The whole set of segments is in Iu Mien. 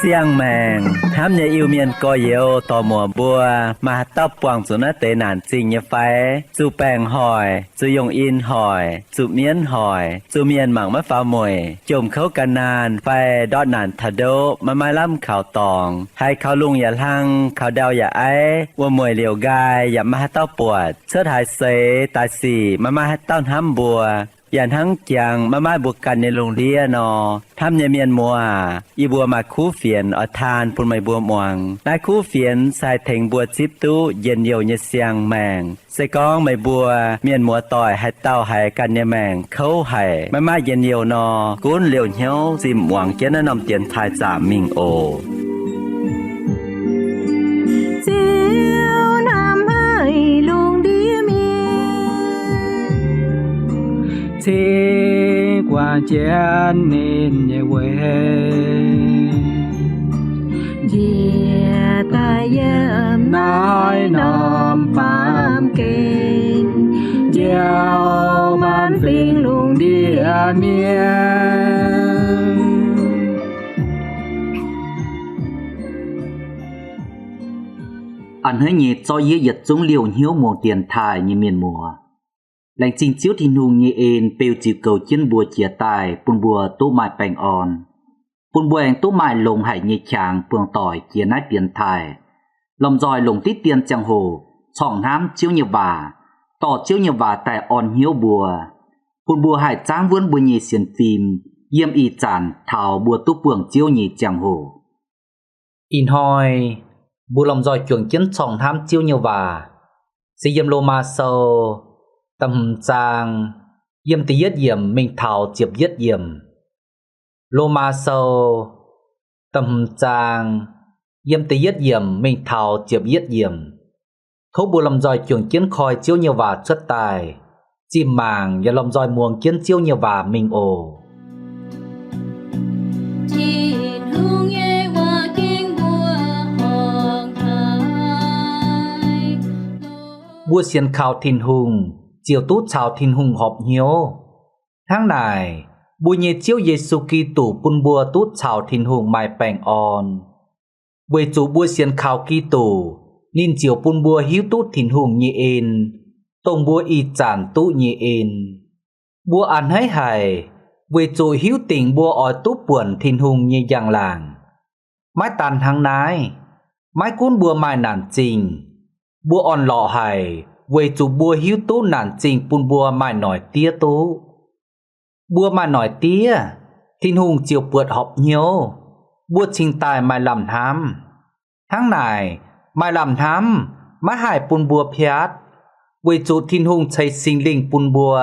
Siang-maengc hnamv nyei Iu-Mienh gorx-youz dorc-muoc mbuo, maaih haaix dauh buangh zuqc naaiv deix naanc zingh nyei fai? Zuqc baengc hoic, zuqc yongh in hoic, zuqc mienv hoic, zuqc mienh mangc maiv faaux mueic, jomc kouv gan naanh fai ndortv naanc taux ndoqv maiv maaih lamh kaux dorngx, haiz kaux lungh yaac hlang, kaux ndau yaac aiv, wuom-mueic liouc nqaai yaac maiv maaih haaix dauh buatc, cuotv haaix seix daaih sic maiv maaih haaix dauh hnamv mbuo, yaac hnangv jangx maiv maaih mbuo ganh nyei lungh ndiev nor, hnamv nyei mienh muoz aac, yie mbuo maaih kuv fienx oix taan bun meih mbuo muangx. Naaiv kuv fienx se haih tengx mbuo zipv duqv njien-youh nyei siang-maengc. Se gorngv meih mbuo mienh muoz-doic haaix dauh haiz ganh nyei maengc kouv haic, maiv maaih njien-youh nor, gunv liouh hnyouv zinh muangx jienv naaiv norm dienx taaih zaamc mingh oc. Ziouv hnamv haic lungh ndiev mienh, cingx guangc jienv ninh nyei weic, njiec daaih yiem naaiv norm baamh gen, njoux maanc fingx lungh ndiev mienh. A'hneiv nyei zorqv yie yietc zungv liouh hnyouv muangx dienx taaih nyei mienh muoz, laengz zingh Ziouv Tin-Hungh nyei en beu ziux goux jienv mbuo jiex daaih bun mbuo duqv maaih baengh orn, bun mbuo aengx duqv maaih longx haic nyei qangx buangh doic jiex naaiv dienx taaih, lomh nzoih longc diqv dien ziangh hoc corngh hnamv Ziouv nyei waac, dorh Ziouv nyei waac daaih orn hnyouv mbuo, bun mbuo haih zaangv wuonv mbuo nyei sienx fim yiem ih zanc taux mbuo duqv buangh Ziouv nyei ziangh hoc. Ih hnoi mbuo lomh nzoih juangc jienv corngh hnamv Ziouv nyei waac, se yiem Lomaa Sou da'hmz zaang, yiem da'yietv yiemc mingh taux ziepc yietv yiemc. Lomaa Sou da'hmz zaang, yiem da'yietv yiemc mingh taux ziepc yietv yiemc. Tov mbuo lomh nzoih juangc jienv koi Ziouv nyei waac cuotv daaih, zinh mangc yaac lomh nzoih muangx jienv Ziouv nyei waac mingh oc. Tin-Hungh nyei waac ging mbuo horngc haic. Mbuo sienx kaux Tin-Hungh ziouc duqv caux Tin-Hungh horpc hnyouv. Hnangv naaic, mbuo nyei Ziouv Yesu Giduc bun mbuo duqv caux Tin-Hungh maaih baengh orn. Weic zuqc mbuo sienx kaux Giduc, ninh ziouc bun mbuo hiuv duqv Tin-Hungh nyei en, dongh mbuo ih zanc duqv nyei en. Mbuo a'hneiv haic, weic zuqc hiuv dingc mbuo oix duqv buonc Tin-Hungh nyei njang-laangc. Maiv daan hnangv naaiv, maiv gunv mbuo maaih naanc zingh, mbuo orn-lorqc haic, weic zuqc mbuo hiuv duqv naanc zingh bun mbuo maaih noic diev duqv. Mbuo maaih noic diev, Tin-Hungh ziouc buatc horpc hnyouv, mbuo cingx daaih maaih lamh hnamv. Hnangv naaic, maaih lamh hnamv maiv haih bun mbuo piatv, weic zuqc Tin-Hungh ceix Singx Lingh bun mbuo,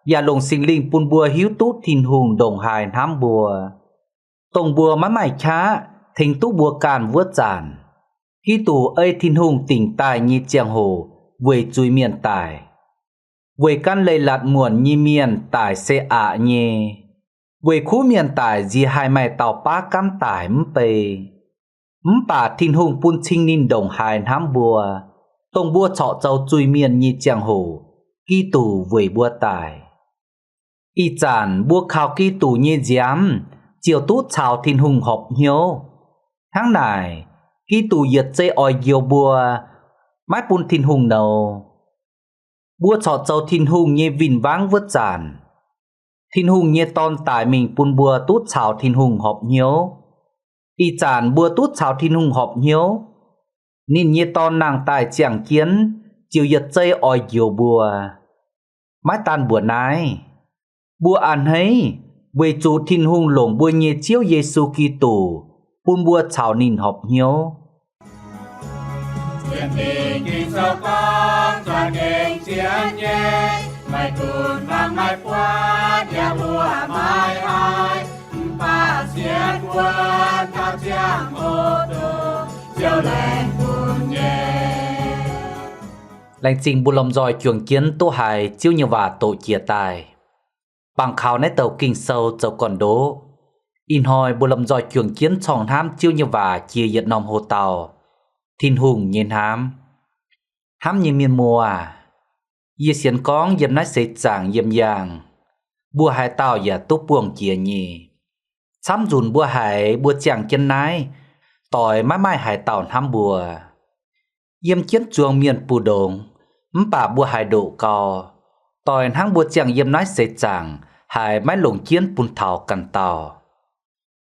yaac longc Singx Lingh bun mbuo hiuv duqv Tin-Hungh ndongc haaix hnamv mbuo, dongh mbuo maiv maaih qaqv tengx duqv mbuo ganh wuov zanc. Giduc ei Tin-Hungh dingc daaih nyei ziangh hoc weic zuiz-mienh daic, weic gan leiz-latc muonc nyei mienh daic se aqc nyei, weic kuv mienh daic nziex haih maaih dauh baav gaamv daic mv bei. Mv baac Tin-Hungh bun cing ninh ndongc haaix hnamv mbuo, dongh mbuo corc zoux zuiz-mienh nyei ziangh hoc, Giduc weic mbuo daic. Ih zanc mbuo kaux Giduc nyei nziaamv ziouc duqv caux Tin-Hungh horpc hnyouv. Hnangv naaic, Giduc yietc zei oix njoux mbuo, maiv bun Tin-Hungh nouz. Mbuo corc zoux Tin-Hungh nyei win-wangv wuov zanc, Tin-Hungh nyei Dorn daic mingh bun mbuo duqv caux Tin-Hungh horpc hnyouv. Ih zanc mbuo duqv caux Tin-Hungh horpc hnyouv, ninh nyei Dorn nangh daaih ziangh jienv ziouc yietc zei oix njoux mbuo. Maiv daan mbuoqc naaiv, mbuo a'hneiv weic zuqc Tin-Hungh longc mbuo nyei Ziouv Yesu Giduc bun mbuo caux ninh horpc hnyouv. Laengz zingh mbuo lomh nzoih juangc jienv duqv haiz Ziouv nyei waac doqc jiex daaih. Bangc kaux naaiv douc Ging-Sou zoux gorn-ndoqv. Ih hnoi mbuo lomh nzoih juangc jienv corngh hnamv Ziouv nyei waac jiex yietc norm hoc-dauh, Tin-Hungh nyei hnamv. Hnamv nyei mienh muoz, yie sienx gorngv yiem naaiv seix zaangc yiem yangh, mbuo haaix dauh yaac duqv buangh jiex nyei. Camv nzunc mbuo haiz mbuo ziangh jienv naaiv, doix maiv maaih haaix dauh hnamv mbuo. Yiem jienv zuangx mienh mbu'ndongx, mv baac mbuo haiz ndoqc gau, doix hnangv mbuo ziangh yiem naaiv seix zaangc haiz maiv longc jienv bun taux ganh dauh.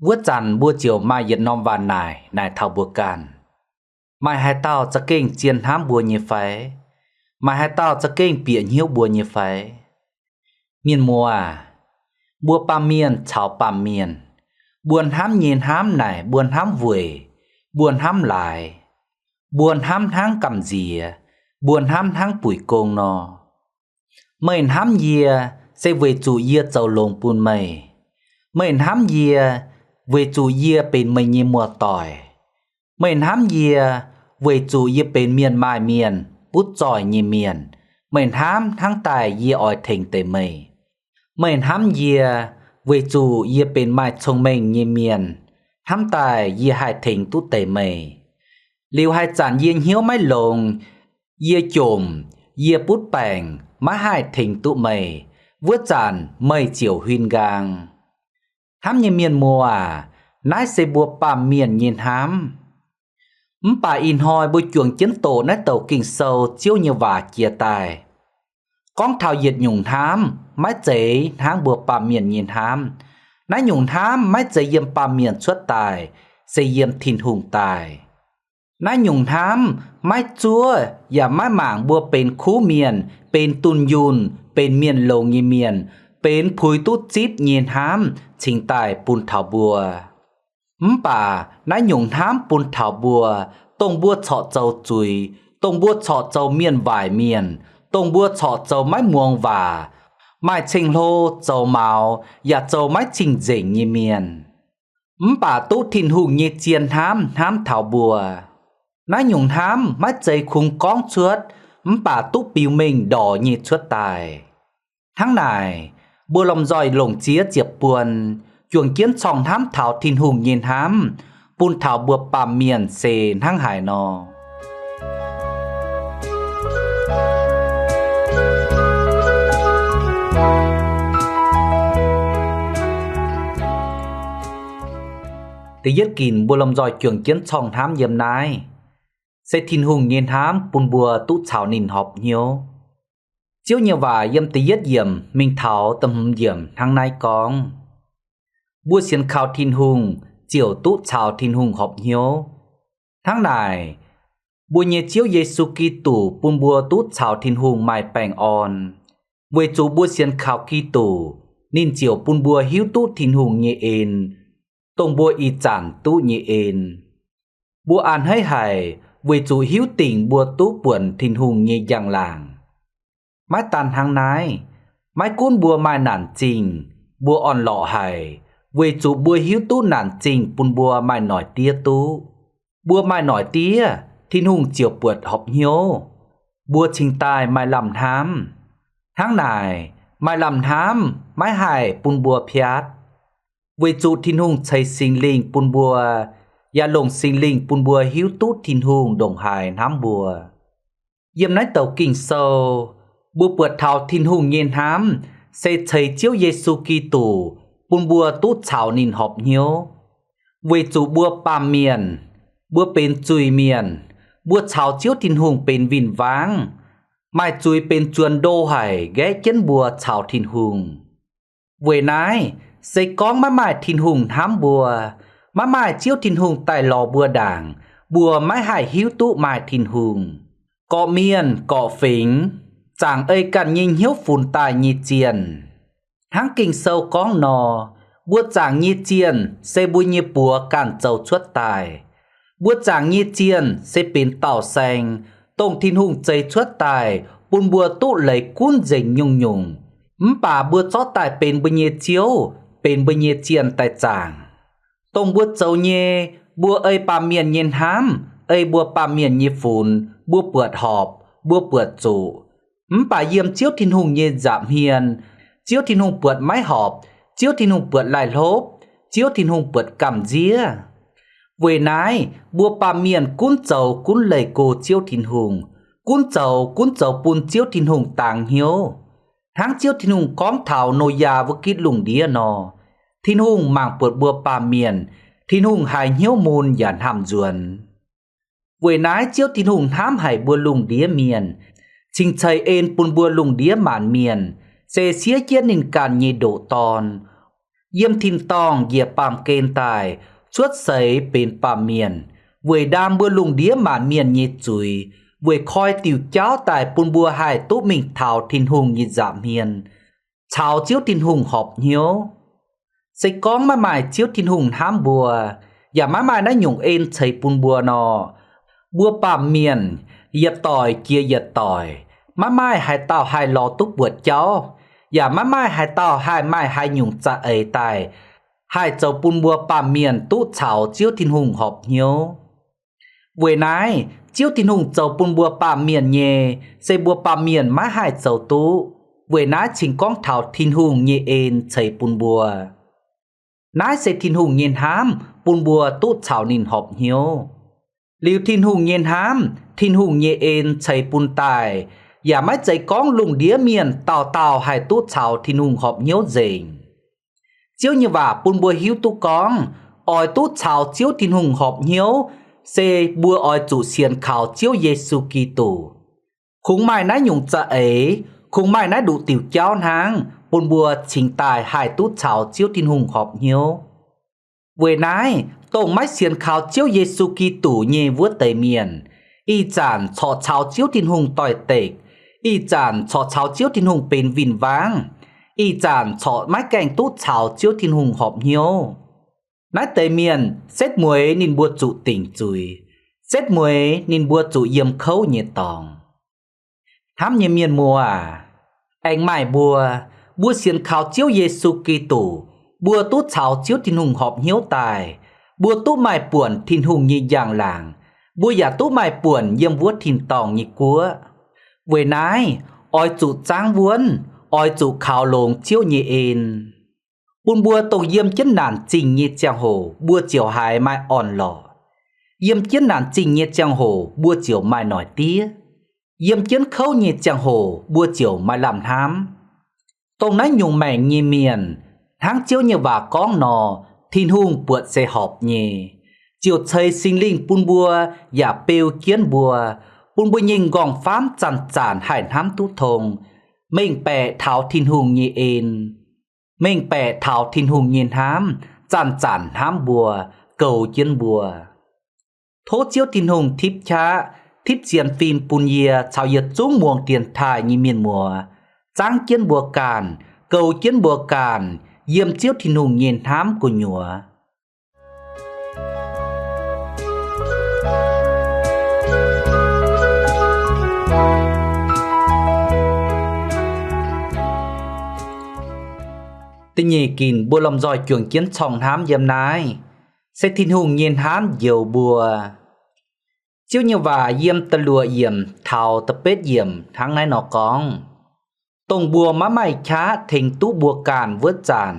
Wuov zanc mbuo ziouc maaih yietc norm waac naaic, naaic taux mbuo ganh. Maaih haaix dauh za'gengh zien hnamv mbuo nyei fai? Maaih haaix dauh za'gengh bieqc hnyouv mbuo nyei fai? Mienh muoz, mbuo baamh mienh caux baamh mienh, mbuo hnamv nyei hnamv naaic mbuo hnamv weic, mbuo hnamv laaix, mbuo hnamv hnangv gamh nziex, mbuo hnamv hnangv buic gong nor. Meih hnamv yie se weic zuqc yie zoux longx bun meih. Meih hnamv yie weic zuqc yie benx meih nyei muoz-doic. Meih hnamv yie weic zuqc yie benx mienh maaih mienh butv zoih nyei mienh. Meih hnamv hnangv daaih yie oix tengx deix meih. Meih hnamv yie weic zuqc yie benx maaih cong-mengh nyei mienh, hnamv daaih yie haih tengx duqv deix meih. Liuz haaix zanc yie hnyouv maiv longx, yie jomc, yie butv baengc maiv haih tengx duqv meih, wuov zanc meih ziouc huin nqaang. Hnamv nyei mienh muoz aac, naaiv se mbuo baamh mienh nyei hnamv. Mv baac ih hnoi mbuo juangc jienv doqc naaiv douc Ging-Sou Ziouv nyei waac jiex daaih, gorngv taux yietc nyungc hnamv maiv zeiz hnangv mbuo baamh mienh nyei hnamv. Naaiv nyungc hnamv maiv zeiz yiem baamh mienh cuotv daaih, se yiem Tin-Hungh daaih. Naaiv nyungc hnamv maiv zuov yaac maiv mangc mbuo benx kuv mienh, benx dunh yunh, benx mienh longx nyei mienh, benx puix duqv zipv nyei hnamv cingx daaih bun taux mbuo. Mv baac naaiv nyungc hnamv bun taux mbuo, dongh mbuo corc zoux zuiz, dongh mbuo corc zoux mienh waaic mienh, dongh mbuo corc zoux maiv muangx waac, maaih ceng-hlo, zoux maux, yaac zoux maiv cing-nzengc nyei mienh. Mv baac duqv Tin-Hungh nyei zien hnamv hnamv taux mbuo. Naaiv nyungc hnamv maiv zeiz kungx gorngv cuotv, mv baac duqv biux mengh ndorx nyei cuotv daaih. Hnangv naaic, mbuo lomh nzoih longc ziex ziepc buon, juangc jienv corngh hnamv taux Tin-Hungh nyei hnamv, bun taux mbuo baamh mienh se hnangv haaix nor. Da'yietv ginc mbuo lomh nzoih juangc jienv corngh hnamv yiem naaiv, se Tin-Hungh nyei hnamv bun mbuo duqv caux ninh horpc hnyouv. Ziouv nyei waac yiem da'yietv yiemc mingh taux da'hmz yiemc hnangv naaiv gorngv, mbuo sienx kaux Tin-Hungh ziouc duqv caux Tin-Hungh horpc hnyouv. Hnangv naaic, mbuo nyei Ziouv Yesu Giduc bun mbuo duqv caux Tin-Hungh maaih baengh orn, weic zuqc mbuo sienx kaux Giduc, ninh ziouc bun mbuo hiuv duqv Tin-Hungh nyei en, dongh mbuo ih zanc duqv nyei en. Mbuo a'hneiv haic, weic zuqc hiuv dingc mbuo duqv buonc Tin-Hungh nyei njang-laangc. Maiv daan hnangv naaiv, maiv gunv mbuo maaih naanc zingh, mbuo orn-lorqc haic, weic zuqc mbuo hiuv duqv naanc zingh bun mbuo maaih noic diev duqv. Mbuo maaih noic diev, Tin-Hungh ziouc buatc horpc hnyouv, mbuo cingx daaih maaih lamh hnamv. Hnangv naaic, maaih lamh hnamv maiv haih bun mbuo piatv, weic zuqc Tin-Hungh ceix Singx Lingh bun mbuo, yaac longc Singx Lingh bun mbuo hiuv duqv Tin-Hungh ndongc haaix hnamv mbuo. Yiem naaiv douc Ging-Sou, mbuo buatc taux Tin-Hungh nyei hnamv se ceix Ziouv Yesu Giduc bun mbuo duqv caux ninh horpc hnyouv. Weic zuqc mbuo baamh mienh, mbuo benx zuiz-mienh, mbuo caux Ziouv Tin-Hungh benx win-wangv, maaih zuiz benx zuonx ndo haic nqaeqv jienv mbuo caux Tin-Hungh. Weic naaiv, se gorngv maiv maaih Tin-Hungh hnamv mbuo, maiv maaih Ziouv Tin-Hungh daaih lorz mbuo ndaangc, mbuo maiv haih hiuv duqv maaih Tin-Hungh. Gorqv-mienh gorqv-fingx, zaangc ei ganh nyei hnyouv funx daaih nyei zienh. Hnangv Ging-Sou gorngv nor, mbuo zaangc nyei zienh se mbuo nyei buoz ganh zoux cuotv daaih. Mbuo zaangc nyei zienh se benx dauh saeng, dongh Tin-Hungh zeix cuotv daaih bun mbuo duqv leiz gunv nzengc nyungc-nyungc. Mv baac mbuo zorqv daaih benx mbuo nyei ziouv, benx mbuo nyei zienh daaih zaangc. Dongh mbuo zoux nyei, mbuo ei baamh mienh nyei hnamv, ei mbuo baamh mienh nyei funx, mbuo buatc horpc, mbuo buatc zuqc. Mv baac yiem Ziouv Tin-Hungh nyei nza'hmien, Ziouv Tin-Hungh buatc maiv horpc, Ziouv Tin-Hungh buatc laih hlopv, Ziouv Tin-Hungh buatc gamh nziev. Weic naaiv mbuo baamh mienh gunv zoux gunv leih go Ziouv Tin-Hungh, gunv zoux gunv zoux bun Ziouv Tin-Hungh dangx hnyouv. Hnangv Ziouv Tin-Hungh gorngv taux Noyaa wuov gitv lungh ndiev nor, Tin-Hungh mangc buatc mbuo baamh mienh, Tin-Hungh haiz hnyouv mun yaac hnamv nzuonx. Weic naaiv Ziouv Tin-Hungh hnamv haic mbuo lungh ndiev mienh, cingx ceix en bun mbuo lungh ndiev maanc mienh, se siev jienv ninh ganh nyei ndoqc Dorn, yiem tin-dorngh njiec baamh gen daaih cuotv seix benx baamh mienh, weic ndaam mbuo lungh ndiev maanc mienh nyei zuiz, weic koi diuc jauv daaih bun mbuo haih duqv mingh taux Tin-Hungh nyei nza'hmien, caux Ziouv Tin-Hungh horpc hnyouv. Se gorngv maiv maaih Ziouv Tin-Hungh hnamv mbuo, yaac maiv maaih naaiv nyungc en ceix bun mbuo nor, mbuo baamh mienh yietc doic jiex yietc doic, maiv maaih haaix dauh haih lorz duqv buoqc jauv, yaac maiv maaih haaix dauh haih maaih haaix nyungc za'eix daaih haih zoux bun mbuo baamh mienh duqv caux Ziouv Tin-Hungh horpc hnyouv. Weic naaiv, Ziouv Tin-Hungh zoux bun mbuo baamh mienh nyei, se mbuo baamh mienh maiv haih zoux duqv. Weic naaiv cingx gorngv taux Tin-Hungh nyei en ceix bun mbuo. Naaiv se Tin-Hungh nyei hnamv bun mbuo duqv caux ninh horpc hnyouv. Liuz Tin-Hungh nyei hnamv, Tin-Hungh nyei en ceix bun daaih, yaac maiv zeiz gorngv lungh ndiev mienh dauh dauh haih duqv caux Tin-Hungh horpc hnyouv nzengc. Ziouv nyei waac bun mbuo hiuv duqv gorngv, oix duqv caux Ziouv Tin-Hungh horpc hnyouv, se mbuo oix zuqc sienx kaux Ziouv Yesu Giduc. Kungx maaih naaiv nyungc za'eix, kungx maaih naaiv nduqc diuc jauv hnangv, bun mbuo cingx daaih haih duqv caux Ziouv Tin-Hungh horpc hnyouv. Weic naaiv, dongh maiv sienx kaux Ziouv Yesu Giduc nyei wuov deix mienh, ih zanc corc caux Ziouv Tin-Hungh doix-dekc, ih zanc corc caux Ziouv Tin-Hungh benx win-wangv, ih zanc corc maiv gaengh duqv caux Ziouv Tin-Hungh horpc hnyouv. Naaiv deix mienh setv mueiz ninh mbuo zuqc dingc zuiz, setv mueiz ninh mbuo zuqc yiem kouv nyei dorngx. Hnamv nyei mienh muoz aac, aengx maaih mbuo, mbuo sienx kaux Ziouv Yesu Giduc, mbuo duqv caux Ziouv Tin-Hungh horpc hnyouv daaih, mbuo duqv maaih buonc Tin-Hungh nyei njang-laangc, mbuo yaac duqv maaih buonc yiem wuov tin-dorngh nyei guoqv. Weic naaiv, oix zuqc zaangv wuonv, oix zuqc kaux longx Ziouv nyei en. Bun mbuo dongh yiem jienv naanc zingh nyei ziangh hoc mbuo ziouc haiz maaih orn-lorqc. Yiem jienv naanc zingh nyei ziangh hoc mbuo ziouc maaih noic diev. Yiem jienv kouv nyei ziangh hoc mbuo ziouc maaih lamh hnamv. Dongh naaiv nyungc maengc nyei mienh, hnangv Ziouv nyei waac gorngv nor, Tin-Hungh buatc se horpc nyei, ziouc ceix Singx Lingh bun mbuo yaac beu jienv mbuo, bun mbuo nyei nqorngv-faamv zanc-zanc haih hnamv duqv tong, mengh baeqc taux Tin-Hungh nyei en, mengh baeqc taux Tin-Hungh nyei hnamv, zanc-zanc hnamv mbuo, goux jienv mbuo. Tov Ziouv Tin-Hungh tipv qaqv, tipv sienx fim bun yie caux yietc zungv muangx dienx taaih nyei mienh muoz, zaangv jienv mbuo ganh, goux jienv mbuo ganh, yiem Ziouv Tin-Hungh nyei hnamv gu'nyuoz. Da'nyeic ginc mbuo lomh nzoih juangc jienv corng hnamv yiem naaiv, se Tin-Hungh nyei hnamv njoux mbuo. Ziouv nyei waac yiem da'luoqc yiemc taux da'betv yiemc hnangv naaiv nor gorngv, dongh mbuo maiv maaih qaqv tengx duqv mbuo ganh wuov zanc,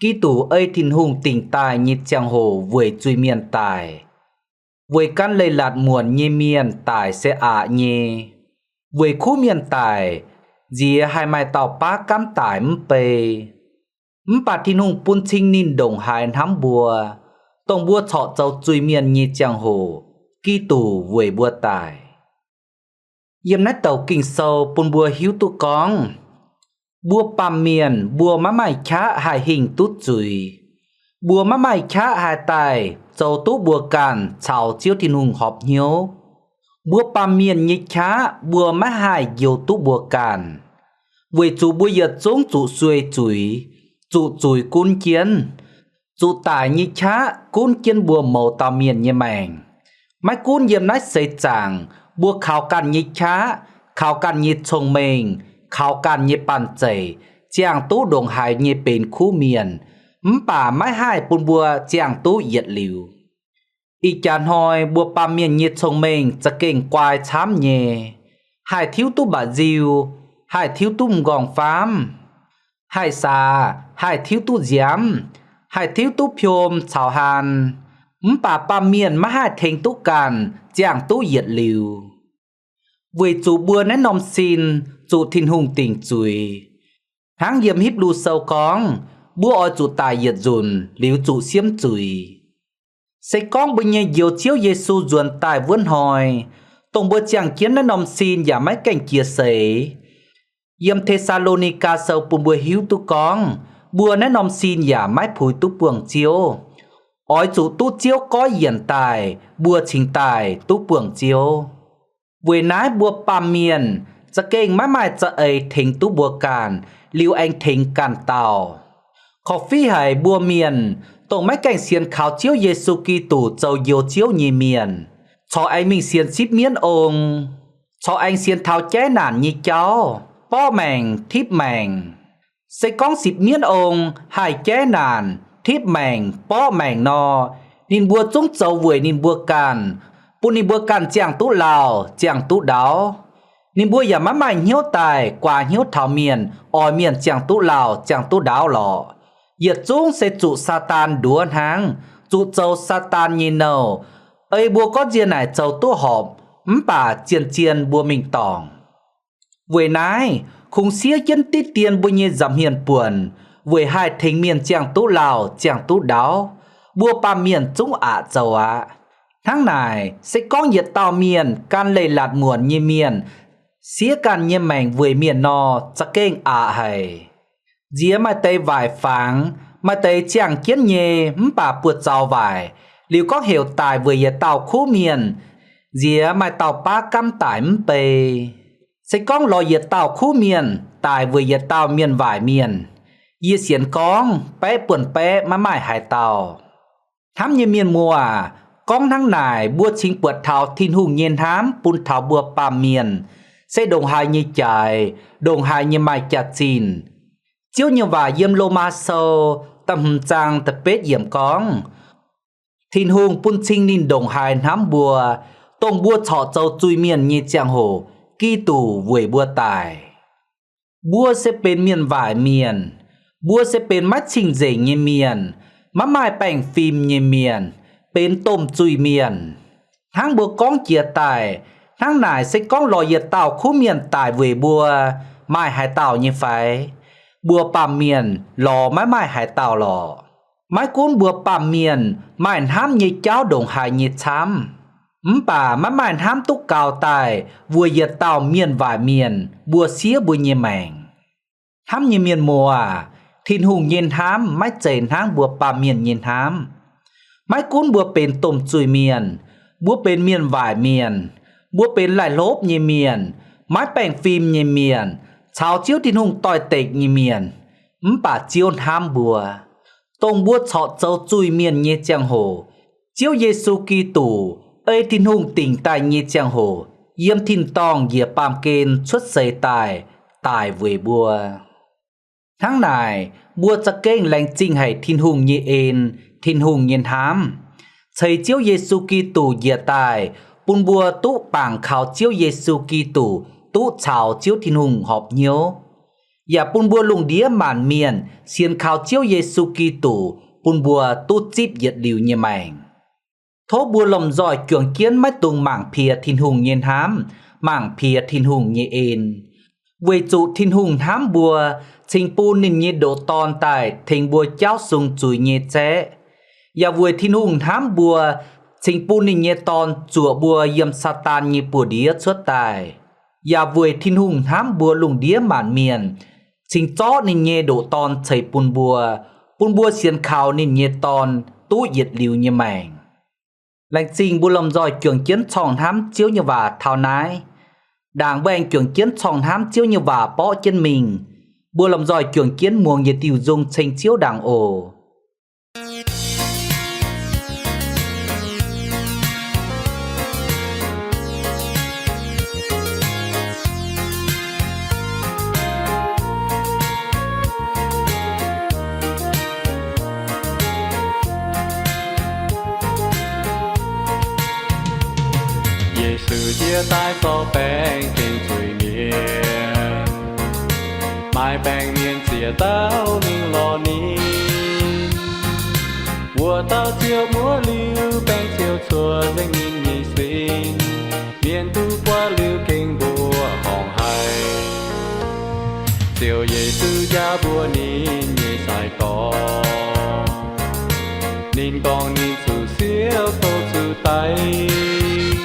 Giduc ei Tin-Hungh dingc daaih nyei ziangh hoc weic zuiz-mienh daic, weic gan leiz-latc muonc nyei mienh daic se aqc nyei, weic kuv mienh daic, nziex haih maaih dauh baav gaamv daic mv bei. Mv baac Tin-Hungh bun cing ninh ndongc haaix hnamv mbuo, dongh mbuo corc zoux zuiz-mienh nyei ziangh hoc, Giduc weic mbuo daic. Yiem naaiv douc Ging-Sou bun mbuo hiuv duqv gorngv, mbuo baamh mienh mbuo maiv maaih qaqv haih hingh duqv zuiz. Mbuo maiv maaih qaqv haih daaih zoux duqv mbuo ganh caux Ziouv Tin-Hungh horpc hnyouv. Mbuo baamh mienh nyei qaqv mbuo maiv haih njoux duqv mbuo ganh, weic zuqc mbuo yietc zungv zuqc sueih zuiz, zuqc zuiz gunv jienv, zuqc daic nyei qaqv gunv jienv mbuo mouz dauh mienh nyei maengc. Maiv gunv yiem naaiv seix zaangc mbuo kaux ganh nyei qaqv, kaux ganh nyei cong-mengh, kaux ganh nyei banh zeic ziangh duqv ndongc haaix nyei benx kuv mienh, mv baac maiv haih bun mbuo ziangh duqv yietc liuz. Ih jaax hnoi mbuo baamh mienh nyei cong-mengh za'gengh guai camv nyei, haih tiuv duqv mba'nziu, haih tiuv duqv m'nqorngv-faamv, haih saax, haih tiuv duqv nziaamv, haih tiuv duqv piom caux haan, mv baac baamh mienh maiv haih tengx duqv ganh ziangh duqv yietc liuz. Weic zuqc mbuo naaiv norm sin zuqc Tin-Hungh dingc zuiz. Hnangv yiem Hipv^lu Sou gorngv, mbuo oix zuqc daic yietc nzunc liuz zuqc siemv zuiz. Se gorngv mbuo nyei Njoux Ziouv Yesu nzuonx daaih wuov hnoi, dongh mbuo ziangh jienv naaiv norm sin yaac maiv gaengh jiex seix. Yiem Te^saa^lo^ni^gaa Sou bun mbuo hiuv duqv gorngv, mbuo naaiv norm sin yaac maiv puix duqv buangh Ziouv. Oix zuqc duqv Ziouv goiv yienc daaih, mbuo cingx daaih duqv buangh Ziouv. Weic naaiv mbuo baamh mienh za'gengh maiv maaih za'eix tengx duqv mbuo ganh, liuz aengx tengx ganh dauh. Korv-fiqv haic mbuo mienh, dongh maiv gaengh sienx kaux Ziouv Yesu Giduc zoux Njoux Ziouv nyei mienh, corc aengx mingh sienx sipv mienv ong, corc aengx sienx taux jaiv naanc nyei jauv, borqv maengc, tipv maengc. Se gorngv sipv mienv ong haih jaiv naanc, tipv maengc, borqv maengc nor, ninh mbuo zungv zoux weic ninh mbuo ganh, bun ninh mbuo ganh ziangh duqv lauh, ziangh duqv ndaauv. Ninh mbuo yaac maiv maaih hnyouv daaih guaax hnyouv taux mienh, oix mienh ziangh duqv lauh, ziangh duqv ndaauv lorqc. Yietc zungv se zuqc Saadaan nduov hnangv, zuqc zoux Saadaan nyei nouh, ei mbuo gorngv nziex naaic zoux duqv horpc, mv baac zien-zien mbuo mingh dorngc. Weic naaiv, kungx siev jienv diqv dien mbuo nyei nza'hmien buonc, weic haih tengx mienh ziangh duqv lauh, ziangh duqv ndaauv, mbuo baamh mienh zungv aqc zoux aqv. Hnangv naaic, se gorngv yietc dauh mienh gan leiz-latc muonc nyei mienh siev ganh nyei maengc weic mienh nor, za'gengh aqc haic. Nziex maaih deix waaic fangx, maaih deix ziangh jienv nyei mv baac buoz-zaux waaic, liuz gorngv heuc daic weic yietc dauh kuv mienh, nziex maaih dauh baav gaamv daic mv bei. Se gorngv lorz yietc dauh kuv mienh daic weic yietc dauh mienh waaic mienh, yie sienx gorngv baeqv buonv baeqv maiv maaih haaix dauh. Hnamv nyei mienh muoz aac, gorngv hnangv naaic mbuo cingx buatc taux Tin-Hungh nyei hnamv bun taux mbuo baamh mienh se ndongc haaix nyei jaaix, ndongc haaix nyei maaih jaax-zinh. Ziouv nyei waac yiem Lomaa Sou da'hmz zaang da'betv yiemc gorngv, Tin-Hungh bun cing ninh ndongc haaix hnamv mbuo, dongh mbuo corc zoux zuiz-mienh nyei ziangh hoc, Giduc weic mbuo daic. Mbuo se benx mienh waaic mienh. Mbuo se benx maiv cing-nzengc nyei mienh, maiv maaih baengh fim nyei mienh, benx domh zuiz-mienh. Hnangv mbuo gorngv jiex daaih, hnangv naaic se gorngv lorz yietc dauh kuv mienh daic weic mbuo, maaih haaix dauh nyei fai? Mbuo baamh mienh lorz maiv maaih haaix dauh lorqc. Maiv gunv mbuo baamh mienh maaih hnamv nyei jauv ndongc haaix nyei camv, mv baac maiv maaih hnamv duqv gaux daaih weic yietc dauh mienh waaic mienh mbuo siev mbuo nyei maengc. Hnamv nyei mienh muoz aac, Tin-Hungh nyei hnamv maiv zeiz hnangv mbuo baamh mienh nyei hnamv. Maiv gunv mbuo benx domh zuiz-mienh, mbuo benx mienh waaic mienh, mbuo benx laih hlopv nyei mienh, maiv baengh fim nyei mienh, caux Ziouv Tin-Hungh doix-dekc nyei mienh, mv baac Ziouv hnamv mbuo. Dongh mbuo corc zoux zuiz-mienh nyei ziangh hoc, Ziouv Yesu Giduc, ei Tin-Hungh dingc daaih nyei ziangh hoc, yiem tin-dorngh njiec baamh gen cuotv seix daaih, daic weic mbuo. Hnangv naaic, mbuo za'gengh laengz zingh haic Tin-Hungh nyei en, Tin-Hungh nyei hnamv, ceix Ziouv Yesu Giduc njiec daaih, bun mbuo duqv bangc kaux Ziouv Yesu Giduc, duqv caux Ziouv Tin-Hungh horpc hnyouv, yaac bun mbuo lungh ndiev maanc mienh sienx kaux Ziouv Yesu Giduc, bun mbuo duqv zipv yietc liuz nyei maengc. Tov mbuo lomh nzoih juangc jienv maiv dungx mangc piex Tin-Hungh nyei hnamv, mangc piex Tin-Hungh nyei en. Weic zuqc Tin-Hungh hnamv mbuo, cingx bun ninh nyei ndoqc Dorn daaih tengx mbuo jaauv sung zuiz nyei zaeqv. Yaac weic Tin-Hungh hnamv mbuo, cingx bun ninh nyei Dorn zuoqc mbuo yiem Saadaan nyei buoz-ndiev cuotv daaih. Yaac weic Tin-Hungh hnamv mbuo lungh ndiev maanc mienh, cingx zorqv ninh nyei ndoqc Dorn ceix bun mbuo, bun mbuo sienx kaux ninh nyei Dorn duqv yietc liuz nyei maengc. Laengz zingh mbuo lomh nzoih juangc jienv corngh hnamv Ziouv nyei waac taux naaiv. Ndaangc mbuo aengx juangc jienv corngh hnamv Ziouv nyei waac borqv jienv mingh. Mbuo lomh nzoih juangc jienv muangx yietc diuh nzung ceng Ziouv ndaangc oc. Yesu njiec daaih zorqv baengh gengh zuiz-mienh, maaih baengh mienh ziex dauh mingh lorz ninh. Mbuo dauh Ziouv muoz liuz, baeng ziouc cuotv nzengc ninh nyei sin. Mienh duqv buatc liuz gengh mbuoqc horngh haic. Ziouv Yesu jaa mbuox ninh nyei sai-gorx, ninh gorngv ninh zuqc siepv bouh zuqc daic.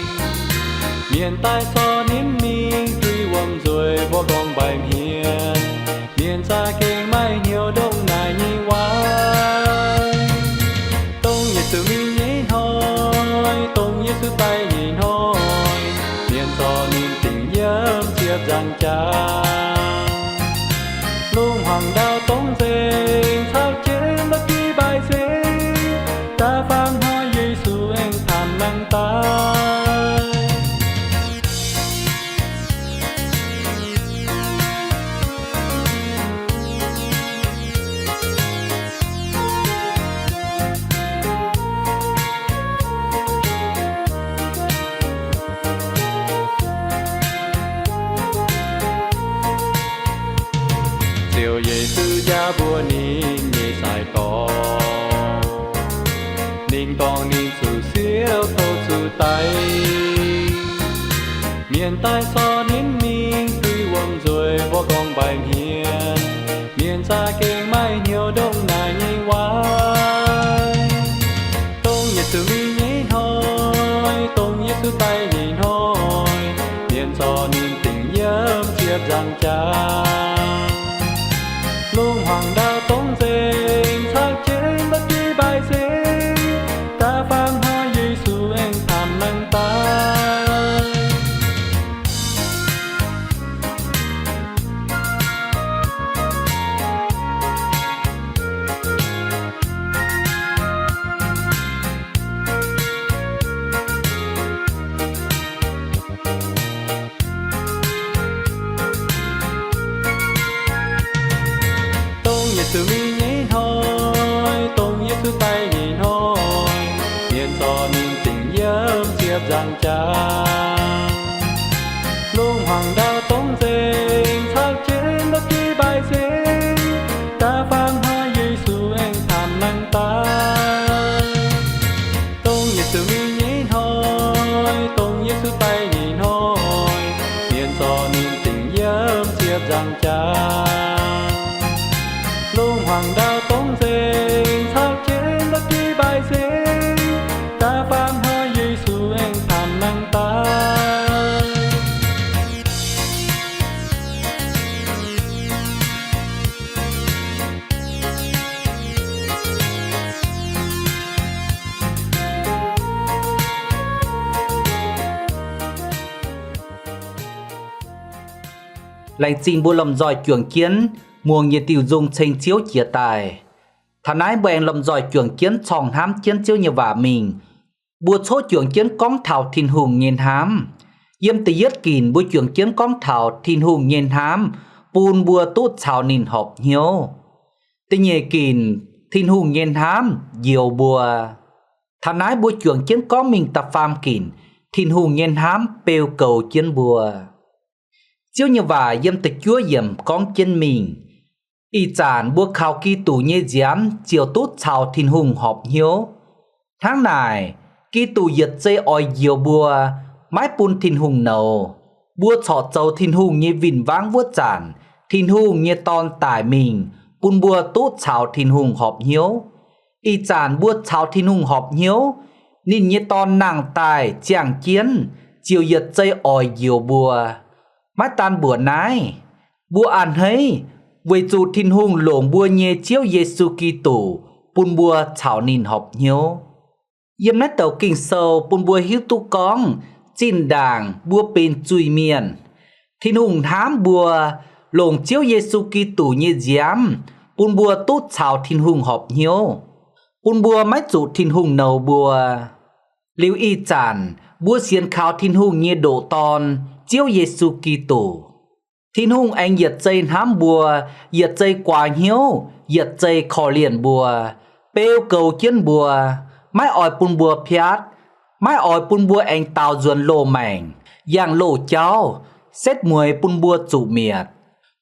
Mienh daaih corc ninh mingh duih wuom nzueic mbuo gorngv mbaih hmien. Mienh za'gengh maiv hnyouv ndongc naaic nyei waac. Dongh Yesu mingh nyei hnoi, dongh Yesu daic nyei hnoi, mienh corc ninh dingc yiem ziepc nzaangc jaax. Lungh hmuangx ndau dongh nzengc caux jienv la'bieiv mbaih nzengc, da'faam hnoi Yesu aengx paanx nangh daaih. Ziouv Yesu jaa mbuox ninh nyei sai-gorx, ninh gorngv ninh zuqc siepv bouh zuqc daic. Mienh daaih corc ninh mingh duih wuom nzueic mbuo gorngv mbaih hmien. Mienh za'gengh maiv hnyouv ndongc naaic nyei waac. Dongh Yesu mingh nyei hnoi, dongh Yesu daic nyei hnoi, mienh corc ninh dingc yiem ziepc nzaangc jaax. Lungh hmuangx ndau dongh nzengc caux jienv la'bieiv mbaih nzengc, da'faam hnoi Yesu aengx paanx nangh daaih. Dongh Yesu mingh nyei hnoi, dongh Yesu daic nyei hnoi, mienh corc ninh dingc yiem ziepc nzaangc jaax. Lungh hmuangx ndau dongh nzengc caux jienv la'bieiv mbaih nzengc, da'faam hnoi Yesu aengx paanx nangh daaih. Dongh Yesu mingh nyei hnoi, dongh Yesu daic nyei hnoi, mienh corc ninh dingc yiem ziepc nzaangc jaax. Lungh hmuangx ndau dongh nzengc caux jienv la'bieiv mbaih nzengc, da'faam hnoi Yesu aengx paanx nangh daaih. Laengz zingh mbuo lomh nzoih juangc jienv muangx yietc diuh nzung ceng Ziouv jiex daaih. Taux naaiv mbuo aengx lomh nzoih juangc jienv corngh hnamv jienv Ziouv nyei waac mingh. Mbuo coqv juangc jienv gorngv taux Tin-Hungh nyei hnamv. Yiem da'yietv ginc mbuo juangc jienv gorngv taux Tin-Hungh nyei hnamv bun mbuo duqv caux ninh horpc hnyouv. Da'nyeic ginc, Tin-Hungh nyei hnamv njoux mbuo. Taux naaiv mbuo juangc jienv gorngv mingh da'faam ginc, Tin-Hungh nyei hnamv beu goux jienv mbuo. Ziouv nyei waac yiem da'juov yiemc gorngv jienv mingh, ih zanc mbuo kaux Giduc nyei nziaamv ziouc duqv caux Tin-Hungh horpc hnyouv. Hnangv naaic, Giduc yietc zei oix njoux mbuo, maiv bun Tin-Hungh nouz. Mbuo corc zoux Tin-Hungh nyei win-wangv wuov zanc, Tin-Hungh nyei Dorn daic mingh bun mbuo duqv caux Tin-Hungh horpc hnyouv. Ih zanc mbuo caux Tin-Hungh horpc hnyouv, ninh nyei Dorn nangh daaih ziangh jienv ziouc yietc zei oix njoux mbuo. Maiv daan mbuoqc naaiv, mbuo a'hneiv weic zuqc Tin-Hungh longc mbuo nyei Ziouv Yesu Giduc bun mbuo caux ninh horpc hnyouv. Yiem naaiv douc Ging-Sou bun mbuo hiuv duqv gorngv zinh ndaangc mbuo benx zuiz-mienh, Tin-Hungh hnamv mbuo, longc Ziouv Yesu Giduc nyei nziaamv bun mbuo duqv caux Tin-Hungh horpc hnyouv, bun mbuo maiv zuqc Tin-Hungh nouz mbuo. Liuz ih zanc mbuo sienx kaux Tin-Hungh nyei ndoqc Dorn, Ziouv Yesu Giduc. Tin-Hungh aengx yietc zei hnamv mbuo, yietc zei guaax hnyouv, yietc zei korv-lienh mbuo, beu goux jienv mbuo, maiv oix bun mbuo piatv, maiv oix bun mbuo aengx daaux nzuonx loz maengc, yangh loz jauv, setv mueiz bun mbuo zuqc mietc.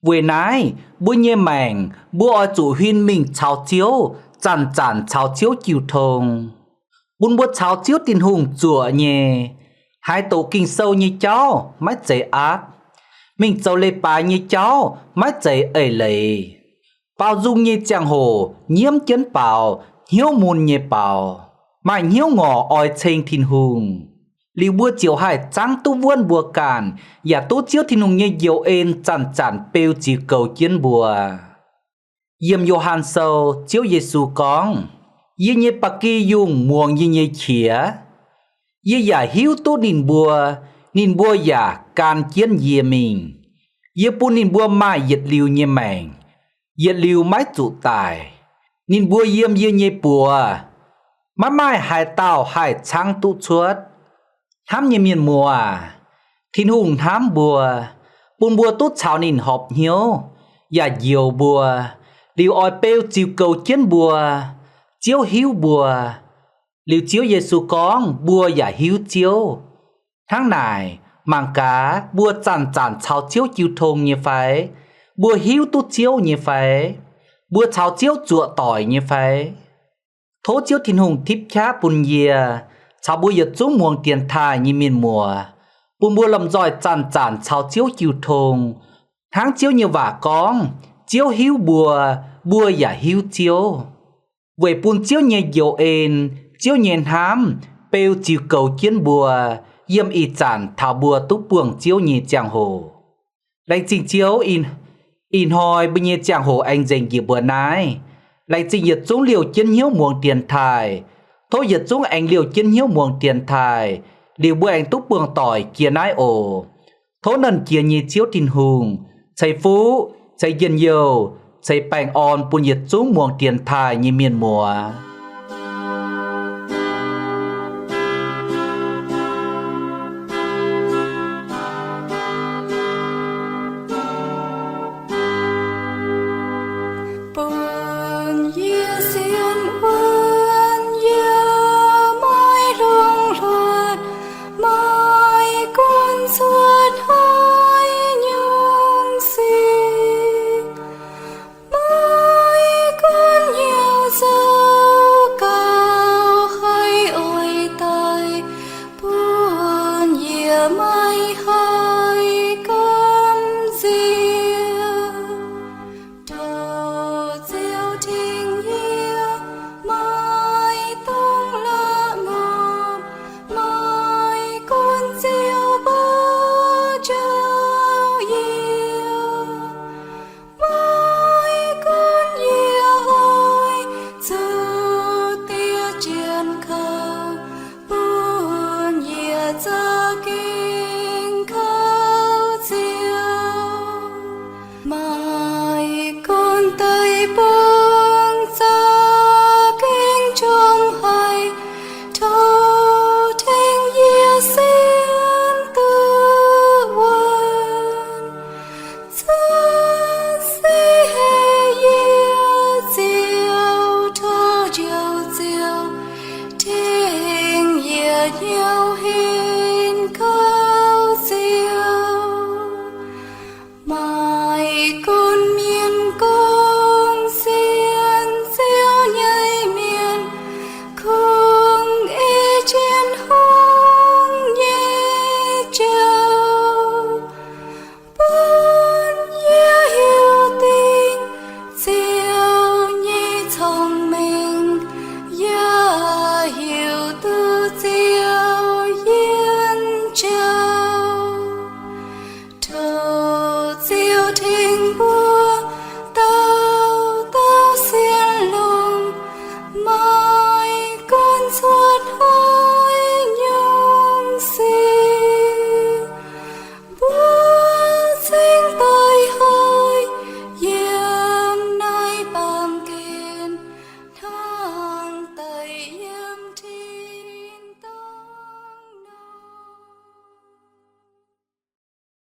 Weic naaiv, mbuo nyei maengc mbuo oix zuqc huin mingh caux Ziouv zanc-zanc caux Ziouv jiu tong, bun mbuo caux Ziouv Tin-Hungh zuoqc nyei, haaix doqc Ging-Sou nyei jauv maiv zeiz aapv, mingh zoux leiz-baaix nyei jauv maiv zeiz eix leiz, baaux nzung nyei ziangh hoc nyiemv jienv baaux hnyouv mun nyei baaux, maaih hnyouv ngorc oix ceng Tin-Hungh, liuz mbuo ziouc haih zaangv duqv wuonv mbuo ganh, yaac duqv Ziouv Tin-Hungh nyei njoux en zanc-zanc beu ziux goux jienv mbuo. Yiem Yo^han Sou, Ziouv Yesu gorngv, Yie nyei ba'gi yungh muangx yie nyei qiex. Yie yaac hiuv duqv ninh mbuo, ninh mbuo yaac gan jienv yie mingh. Yie bun ninh mbuo maaih yietc liuz nyei maengc, yietc liuz maiv zuqc daic. Ninh mbuo yiem yie nyei buoz, maiv maaih haaix dauh haih caangv duqv cuotv. Hnamv nyei mienh muoz aac, Tin-Hungh hnamv mbuo, bun mbuo duqv caux ninh horpc hnyouv, yaac njoux mbuo, liuz oix beu ziux goux jienv mbuo. Ziouv hiuv mbuo. Liuz Ziouv Yesu gorngv mbuo yaac hiuv Ziouv. Hnangv naaic, mangc gaax mbuo zanc-zanc caux Ziouv jiu tong nyei fai? Mbuo hiuv duqv Ziouv nyei fai? Mbuo caux Ziouv zuoqc doic nyei fai? Tov Ziouv Tin-Hungh tipv qaqv bun yie caux mbuo yietc zungv muangx dienx taaih nyei mienh muoz, bun mbuo lomh nzoih zanc-zanc caux Ziouv jiu tong. Hnangv Ziouv nyei waac gorngv, Ziouv hiuv mbuo, mbuo yaac hiuv Ziouv. Weic bun Ziouv nyei njoux en, Ziouv nyei hnamv beu ziux goux jienv mbuo yiem ih zanc taux mbuo duqv buangh Ziouv nyei ziangh hoc. Laengz zingh Ziouv, ih hnoi mbuo nyei ziangh hoc aengx nzengc njiec mbuo naaiv. Laengz zingh yietc zungv liouh jienv hnyouv muangx dienx taaih. Tov yietc zungv aengx liouh jienv hnyouv muangx dienx taaih, liuz mbuo aengx duqv buangh doic jiex naaiv oc. Tov Nernh Jiex nyei Ziouv Tin-Hungh ceix fuqv, ceix njien-youh, ceix baengh orn bun yietc zungv muangx dienx taaih nyei mienh muoz.